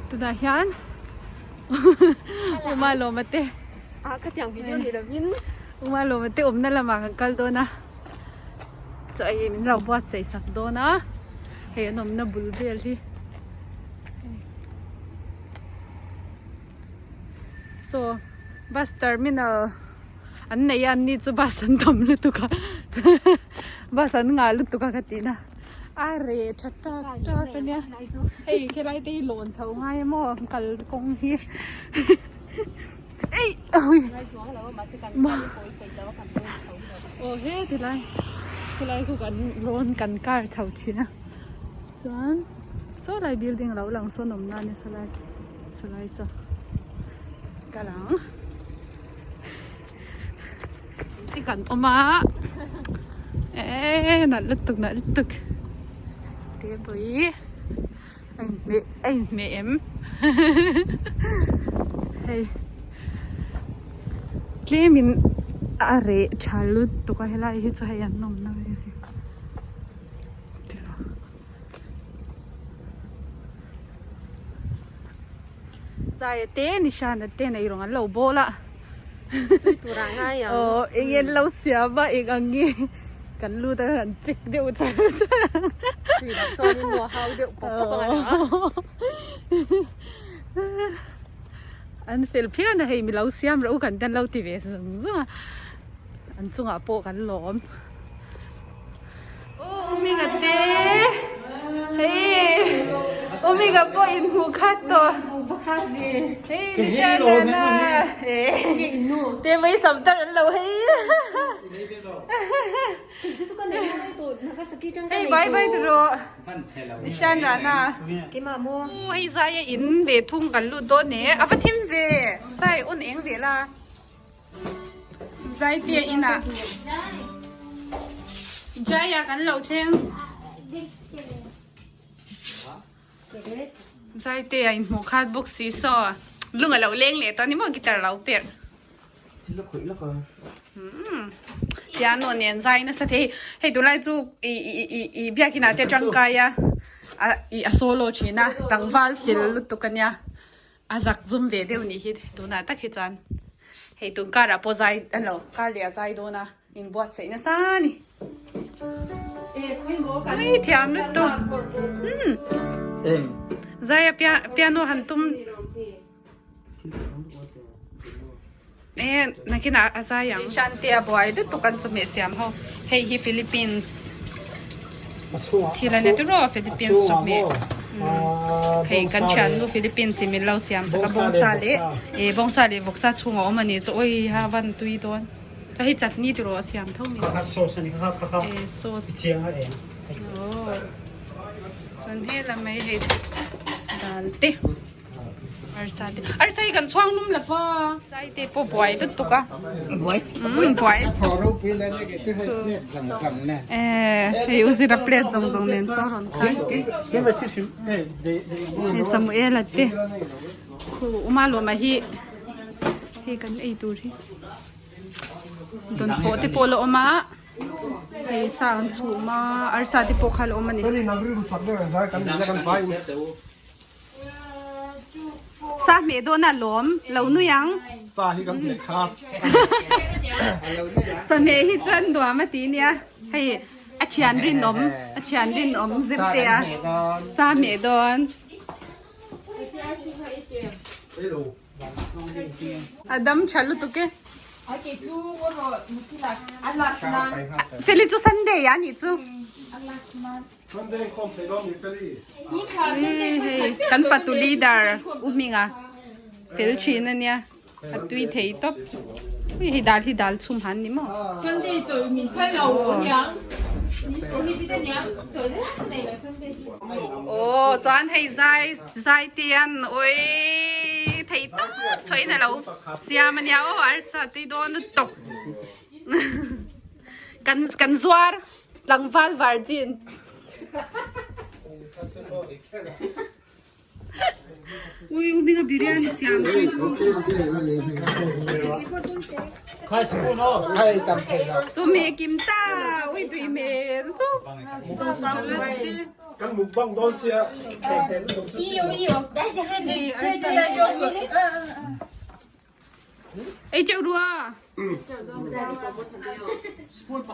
Tunah hian Uma lawma te Ah khatiang video ni lovin Uma lawma te awmna lamah kan kal dawn a chaw ei min lo buatsaih sak dawn a hei an awmna bul vel hi saw bus terminal an nei a anni chu bus an tam lutuk a bus an ngah lutuk a ka tih na a reh tha tak tak a nia hei helai te hi lawn chho ngai a maw kal kawng hi eih awi aw he tilai helai khu kan lawn kan car chho thin a chuan saw lai building lo lang sawn awm na a ni sawlai sawlai saw kal ang. Te kan awm a eee nalh lutuk nalh lutuk te pui a inhmeh a inhmeh em hei tlem in a reh tha lutuk a helai hi chu hei an nawmna vel hi. Zai te Nishana te nei rawng an lo bawl a aw eng en lo siam a eng ang nge kan lut a kan check deuh char char ang tui loh chuanin maw hau deuh pawp pawp ang a lo a an fel phian a hei mi lo siam rawh u kan tan lo ti ve zung zung a an chungah pawh kan lawm. Uminga te hei Uminga pawh in hmuh khat tawh hei Nishanana te mai sam tar an lo hei hei bye bye tu rawh Nishanana hei zai a in ve thung kan lut dawn e a va thim ve zai on eng ve la. Zaitea inah Jaya kan lo thleng. Zaitea inhmuh khat bawk si saw lung a lo leng leh tawh a ni maw guitar lo perh. Piano nen zai nasa thei hei tunlai chu i i i biakinah te tangkai a i a solo thin a tlangval fel lutuk a nia. A zak zum ve deuh nih hi tunah tak hi chuan hei tun car ah pawh zai a lo car leh a zai dawn a inbuatsaih nasa a ni Ui thiam lutuk umm zai a piano han tum e nakinah a zai ang Shanti a buai lutuk an chawhmeh siam ho hei hi Philippines Thil a ni tiraw Philippines chawhmeh hei kan thiannu Philippines in min lo siam sak a bawngsa leh eh bawngsa leh vawksa chhung a awm a ni chu awi ha van tui dawn a hei chutney tiraw a siam tho mai eh sauce aw chuan helam mai hei dal te. Arsa te arsa hi kan chhuang lum lo va zai te pawh buai lutuk a buai buai thaw ropui le ne ke chu hei plate zawng zawng nen eh hei u zira plate zawng zawng nen chu a rawn khai hei Samuela te khu uma lawma hi hei kan ei tur hi dawnfawh te pawh la awm a. Hei sa an chhum a arsa te pawh kha la awm a ni. Sa hmeh dawn a lawm lo nui ang. Sa hi kan hmeh kha. Sa hmeh hi chuan nuam a ti nia. Hei a thian rinawm a thian rinawm zirte a sa hmeh dawn. A dam tha lutuk e. Feli chu Sunday a nih chu. Sunday khawm thei dawn ni Feli. Hei kan fatu leader U Hminga fel thin a nia a tui thei tawp. Hei hi dal hi dal chhum han ni maw. Sunday chawi min phal lo niang. Aw chuan hei zai zai te an awi thei tawp chhuahin a lo siam a nia aw arsa tui dawn lutuk kan kan zuar tlangval virgin. Ui u hminga biryani siam Chu me kim ta ui tui hmel Kan mukbang dawn sia. Ei teuh rua.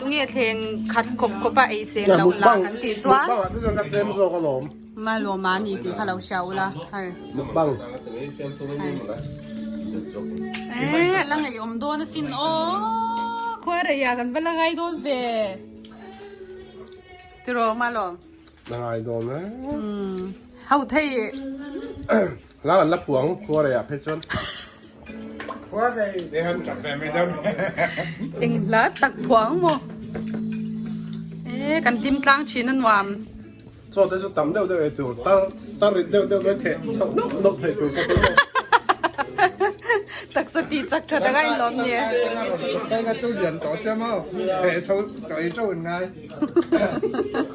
Tunge thleng khat khawp khawp a ei sen lo la kan tih chuan. Mukbang ah te chuan ka tlem zawk alawm. Malawma a ni tih kha lo hria ula hei. Mukbang. Eh la ngaihawm dawn asin aw khua rei ah kan va la ngai dawn ve. Tiraw Malawm. La ngai dawn e. Ho thei. La an la puang khua rei ah phei chuan. Khua rei te han chak ve mai dawn. Eng hla tak phuang maw. E kan hlim tlang thin a nuam. Chaw te chu tam deuh deuh ei tur tar tar rit deuh deuh mai theh chhoh nawk nawk thei tur pawh chu. Taksa tih chak that anga in lawm ni. Hei ka chu lian tawh sia maw theh chho chaw ei teuh in ngai.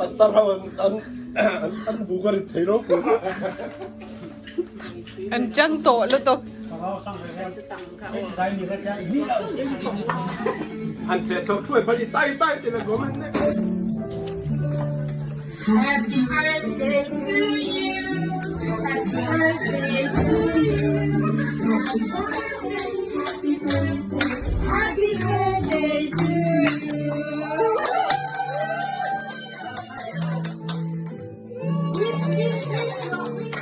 An tar ho an an an buk a rit thei ropui chu. An chang tawh lutuk. An theh chhoh thuai pahnih tai tai tih la comment nek. Happy birthday to you. Happy birthday to you. Happy birthday, happy birthday to you. Wish, wish, wish, wish.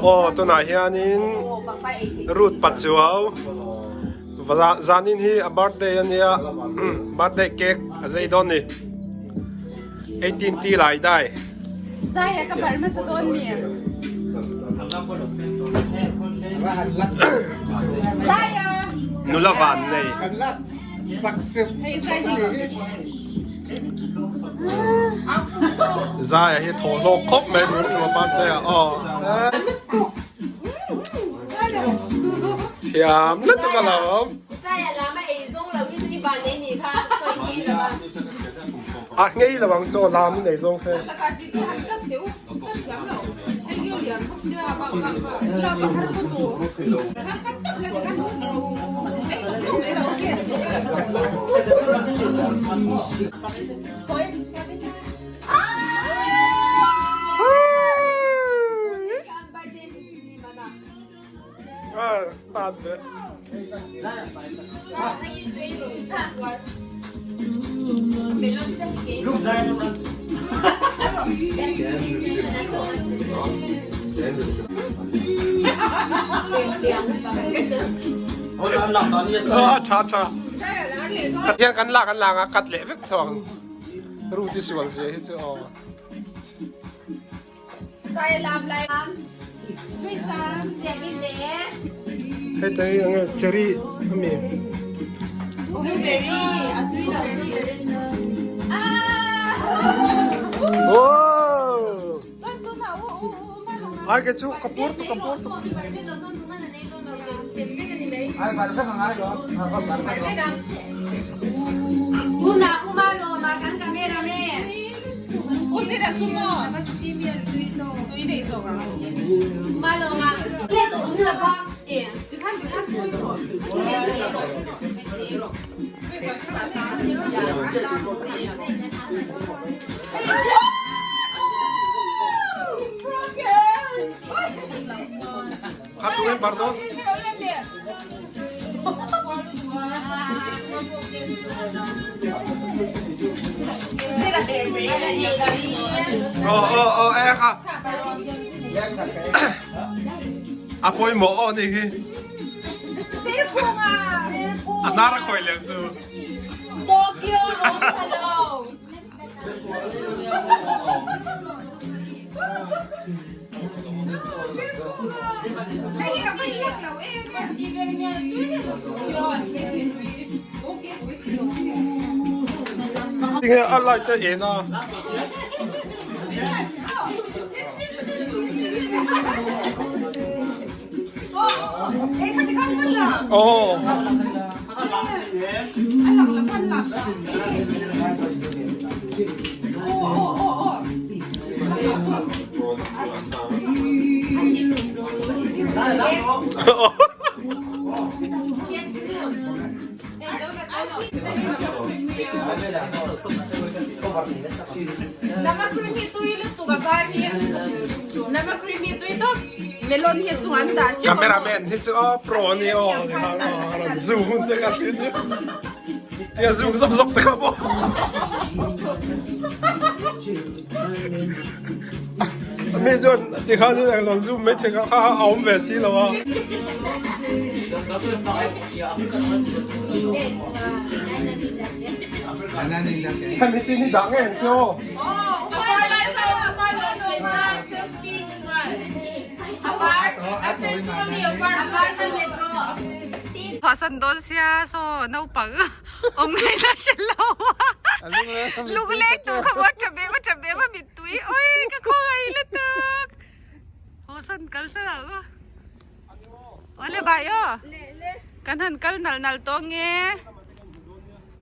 Aw tunah hianin Ruth Pachuau zanin hi a birthday a nia birthday cake a zei dawn a ni eighteen ti lai dai. Zai ka bar hmasa dawn mi. Zai a. Nula van nei. Zai a hi thaw hlawk khawp mai tun ṭuma birthday ah aw. Thiam lutuk a lo awm. A ngei lo ang chaw lam in ei zawng se. Tha tha. Khathian kan lak an lang a kat leh vek thawng. Ru ti sual zia hi chu aw. Hei te hi enge cherry ami. Wow! Ai ke chu ka pur tu ka pur tu. Khat tu em pardon. Aw aw aw e kha. A pawimawh aw ni hi. A hnar a khawi leng chu. Tokyo hello. Tinge a light a en a. Aw. Cameraman hi chu aw pro a ni aw zoom hun te ka hria nia tia zoom zawk zawk te kha pawh mi chuan tikhan chuan englo zoom mai thei kha a awm ve si lo a. Hemi sin hi dah ngei ang che aw. Phasan dawn sia saw naupang awm ngei na hre lo a lungleng tur kha maw tha bem a tha bem a mittui oi ka khawngaih lutuk phasan kal hla lo a awle bye aw kan han kal nal nal tawh nge.